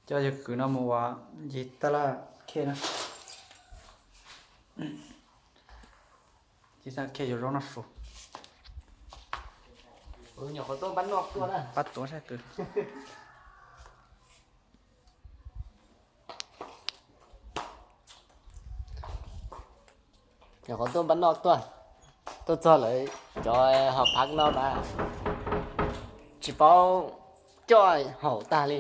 Coj yawg kwv no mus ua ncig taj laj khej na. Ncig taj laj khej yuav zaub noj su. Pab tuav saib kwv. Nyuam qhuav tuaj npaj noj tuaj, tuaj txog lawv cov hauv phav no mas tsis paub coj haum tag li.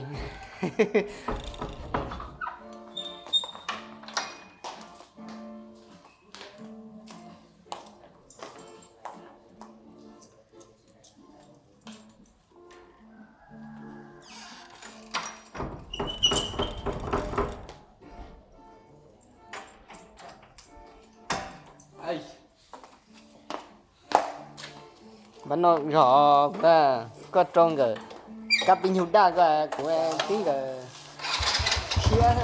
Npaj noj zog kuv, koj rau nkawd kab pib nyug daj ko, kuv tib nkawd khiab.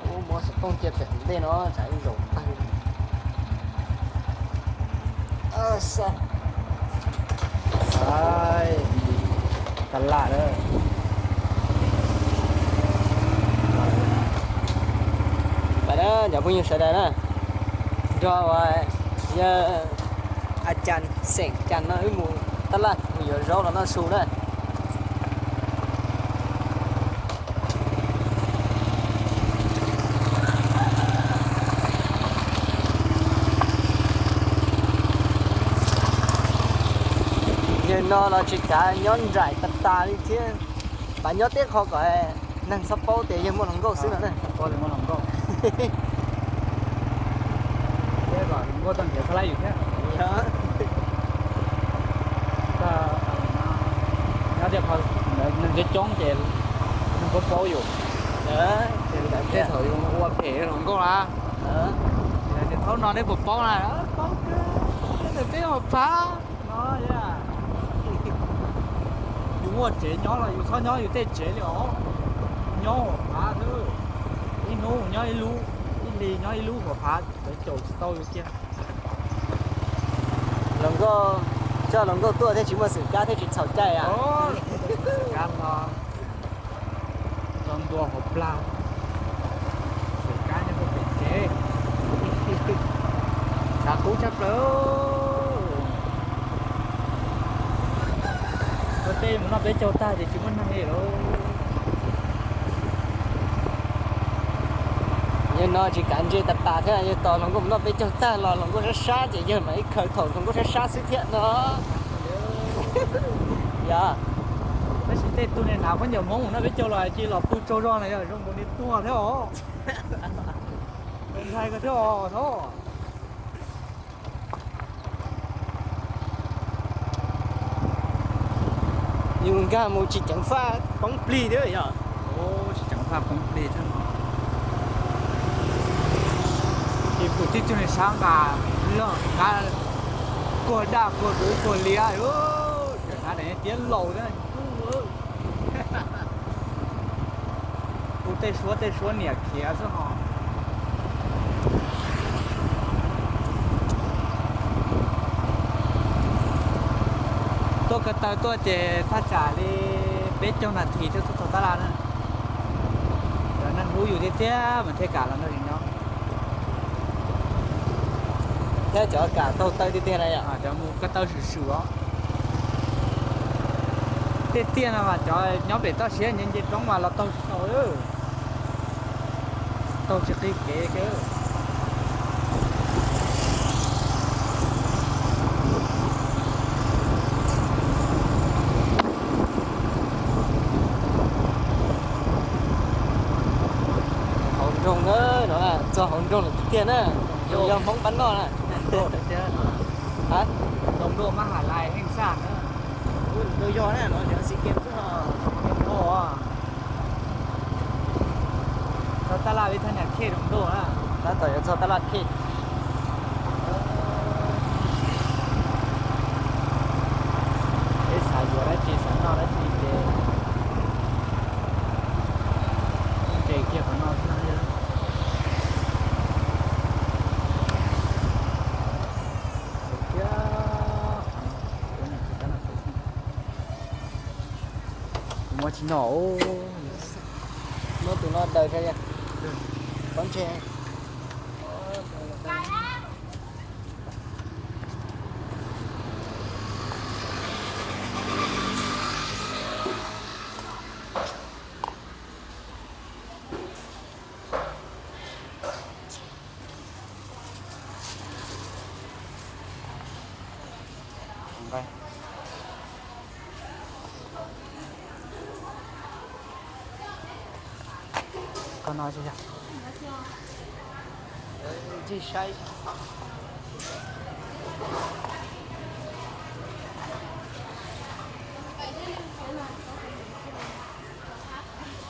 Ub, muab xov tooj cia pem hauv ntej no tsam ib zaug tawg. Xav, tas laj lawm. Pab na cov phooj ywg sawv daws na, nrog uas yawg a cas xeem cas no wb mus taj laj mus yuav zaub los noj su na. Yawg no los tsis kav nyob nraim tas tas li thiab, mas nyob tib qho kom neeg txhob paub tias yawg muaj hluas nkauj xwb no na. Nyob tej qho neeg coob coob ces neeg paub paub yus. Tej thaum yus ua phem hluas nkauj na, ces thaum no nej puas paub na? Paub kawg, peb hauv phav no. Yus muaj tsev nyob los yus txhob nyob yus tej tsev li os, nyob hauv phav xwb. Ib hnub nyob ib lub, ib hlis nyob ib lub hauv phav, cov caum tsis tau yus kiag. Hluas nkauj, coj hluas nkauj tuaj thiaj tsis muaj xwm kab thiaj tsis txhaum caij a. Xwm kab no, tso ntua hauv plag, xwm kab nyob pem tsev, xav kub tshaj plaws. Ua tej mus noj peb caug tag ces tsis muaj neeg li lawm. Yawg no tsis kav ntse tas tas thiab, yawg tos hluas nkauj mus noj peb caug tag los hluas nkauj sab sab ces yawg mam li khaws thaum hluas nkauj sab sab xwb thiab no. Yog, tab sis tej tug niag hnav khaub ncaws Hmoob mus noj peb caug los cia los pw tsaug zog na, yog zoo nkaus li tuag thiab os. Ntshai kawg thiab os. Yus nkag mus tsis ceev faj poob plig thiab yog. Tsis ceev faj poob plig thiab. Ces pum tib tug niag sab nqa log nqa kuag daj kuag kwv kuag liab, hnav daim tiab laus thiab. Kuv tej suab tej suab niam khiav xwb hos. Tuaj ko taw tuaj ces thaj tsam li peb caug nas this thiaj tuaj txog tab laj na. Cov neeg hlub yus tiag tiag mas thiaj kam los nrog yus nyob. Thiab cov kam taug taw tiag tiag na yom, cov mus ko taw swm swm os. Tiag tiag no mas cov nyob pem toj siab nce nce roob mas los taug tsis tau, taug tsis qig kev kiag. Hauv nroog na, no txog hauv nroog lawm tiag tiag na. Yog Hmoob pab noj na. Nroog Ntuj Mab Has Lais Heej Xaj na. Ntuj yog na, no yog xi kias xwb no. Txog tab laj ib thaj nyam khej Nroog Ntuj na. Tab tom yuav txog tab laj khej. Peb xav yuav dab tsi xav noj dab tsi ces nres kiag qhov no xwb. Thiab, ua niam txiv tab laj khej xwb. Muab tsis noj. Muab tus no daws rau yog pob ntseg. Koj no tsis yog. Ntxig saib.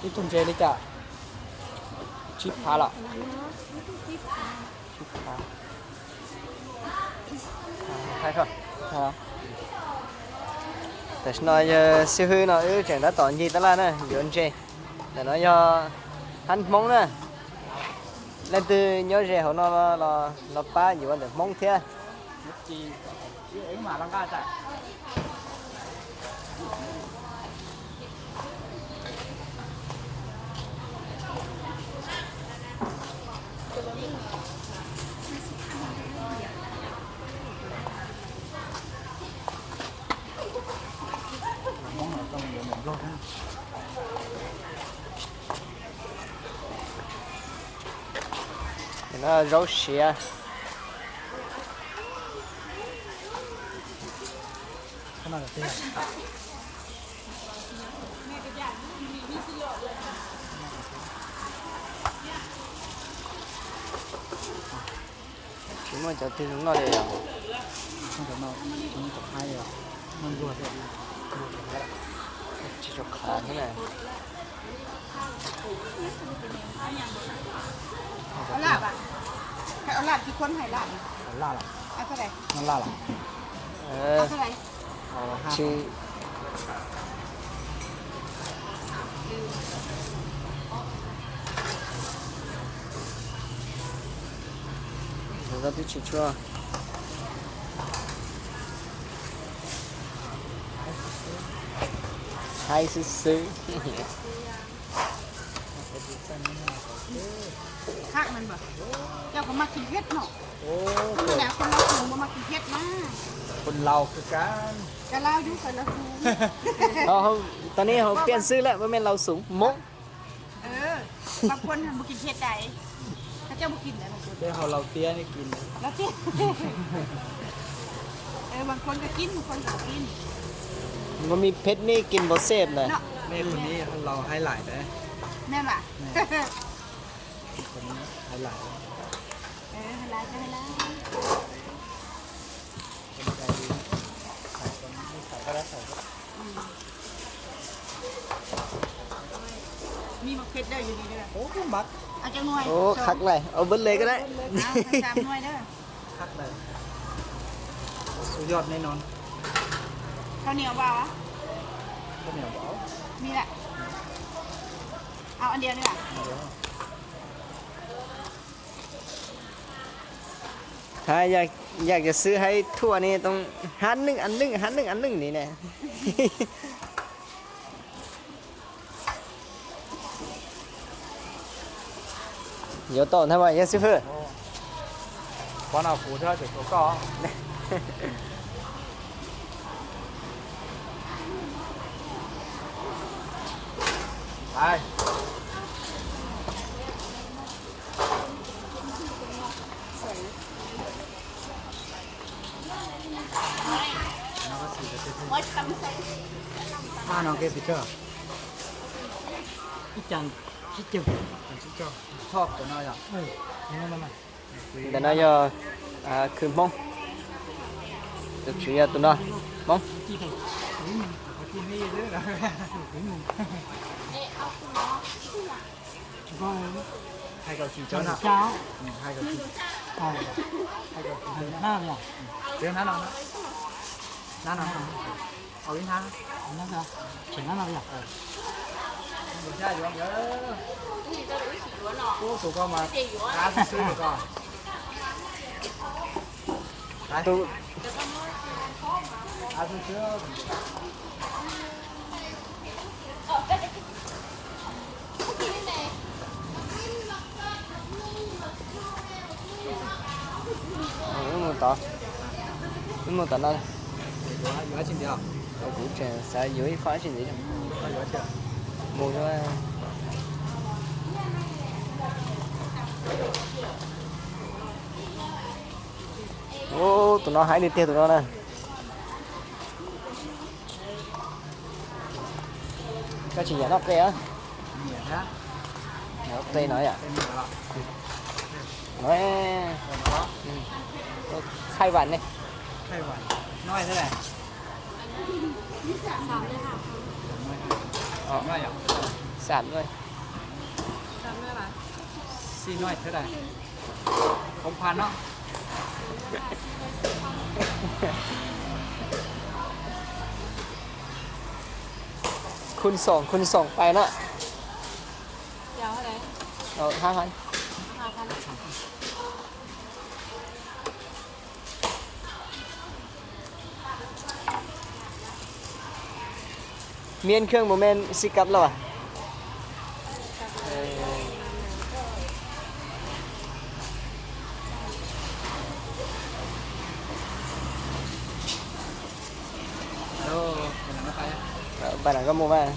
Ib tug ntses li cas? Tsib phav los? Tsib phav. Tam sim no yog xib hwb no wb tseem tab tom ncig tab laj na yuav ntses. Ntawm no yog hab Hmoob na. Leej twg nyob ze hauv no los pab yuav ntawm Hmoob thiab. No zaub siav. Tsis muaj cov twg zoo noj li os. Tsis tshua qhav thiab na. Laj, laj, laj, laj. Tsis Twb tsis tshua, haib xwb xwb. Coj kom mas kim hiet no. Tus na, tus no mas kim hiet na. Tus laus kawg. Cov laus yus kom laus xum. Tau nej hauv piaj xwb lawm, ua mej laus xum Hmoob. Bas kuas mus kim hiet dais, koj coj mus kim dais. Tej hauv laus tiab nej kim. Laus tiab. Bas kuas kom kim, bas kuas kom kim. Mas mej phem nej kim npaum xej ntawd. Mej qhov ni laus haib laim ntawd. Mej mas. Haib laim. Haib laim, haib laim. Ua, khab lais, ua npawb le ko dab. Khab lais. Suv yoj nej no. Koj niam ua. Koj niam ua. Hais yam cov xwb haib thuam ni, hab neej a neej, hab neej a neej li ne. Yuav tau thiab mas yog xib fwb. Pov no kuv thiab tseem tuav koj. Ib no ke pis tsawg? Ib co tsib caug. Tsib caug. Thoj qhov no yom? Ntawm no yog khwv Hmoob. Tus tswv yog tus no, Hmoob. Hais kom tsis tso na. Hais kom tsis. Hais kom tsis tso na. Tsuav hnab no, hnab no, hnab no. Au ib hnab. Tseem hnab no yog. Tus koj mas qab xwb xwb koj. Qab xwb xwb. Tod, wb mus tom no. Kuv tseem xav yuav ib qho dab tsi ntxiv. Mus. Ub, tus no haib tiag tiag tus no na. Koj tsis nyiam noj qe a? Noj qe no yom. No, Thaij Vam ne. Xam nuj. Khun soom, khun soom pais na. Miễn phí một mình xin cặp lô à? Pais nram koj mus mas.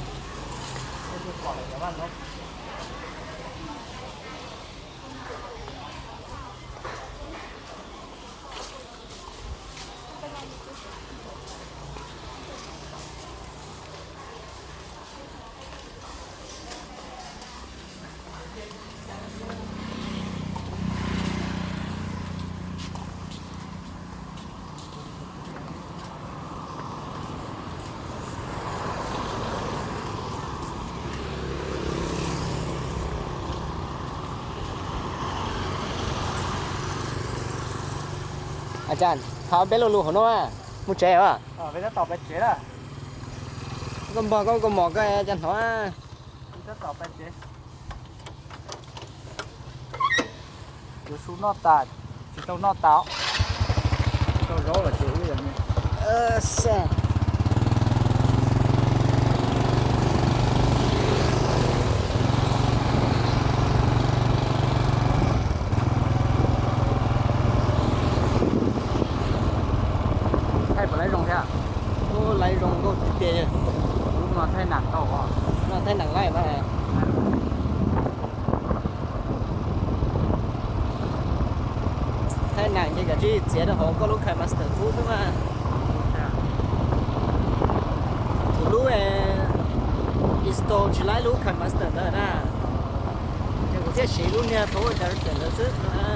Thov peb lo lus hauv no, mus tsev os. Koj npog koj kaus mom koj cas hnov. Yuav su noj tas, tsis tau noj tas. Tau zaub los ces wb. Thaij puas laib zoo thiab? Ub, laib zoo nkauj tiag tiag. Ub, no thaij nam tau os. No thaij nam laij mas. Thaij nam ces kav tsij txiav rau hauv koj lub KineMaster tub xwb mas. Kuv lub install tsis laib lub KineMaster ntawd na. Ces kuv thiaj siv lub niag Power Director ntawd xwb no.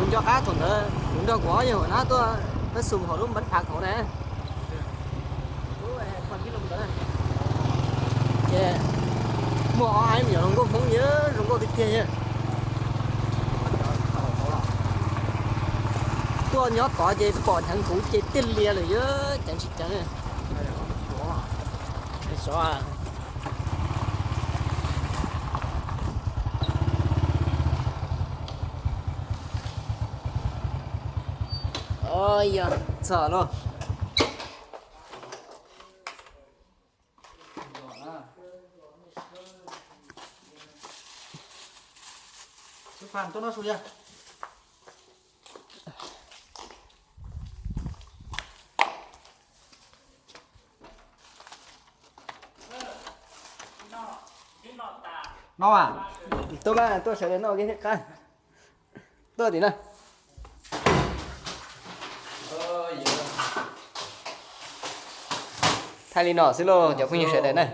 Nco qab thaum ntawd kuv nrog kuv ob yawg huam nab tuaj peb xum hauv lub npab phav hauv na. Ces muaj ob aib me nyuam hluas nkauj Hmoob yog zoo nkauj tiag tiag yog. Tuaj nyob tod ces pom dheev kuv ces tiag lias lawm yog ceev tsis ceev. Xyov. Yog txog lauj. No, tuaj mas tuaj sawv daws noj thiab qab. Tuaj tim no. Thaij li no xwb lauj cov phooj ywg sawv daws na.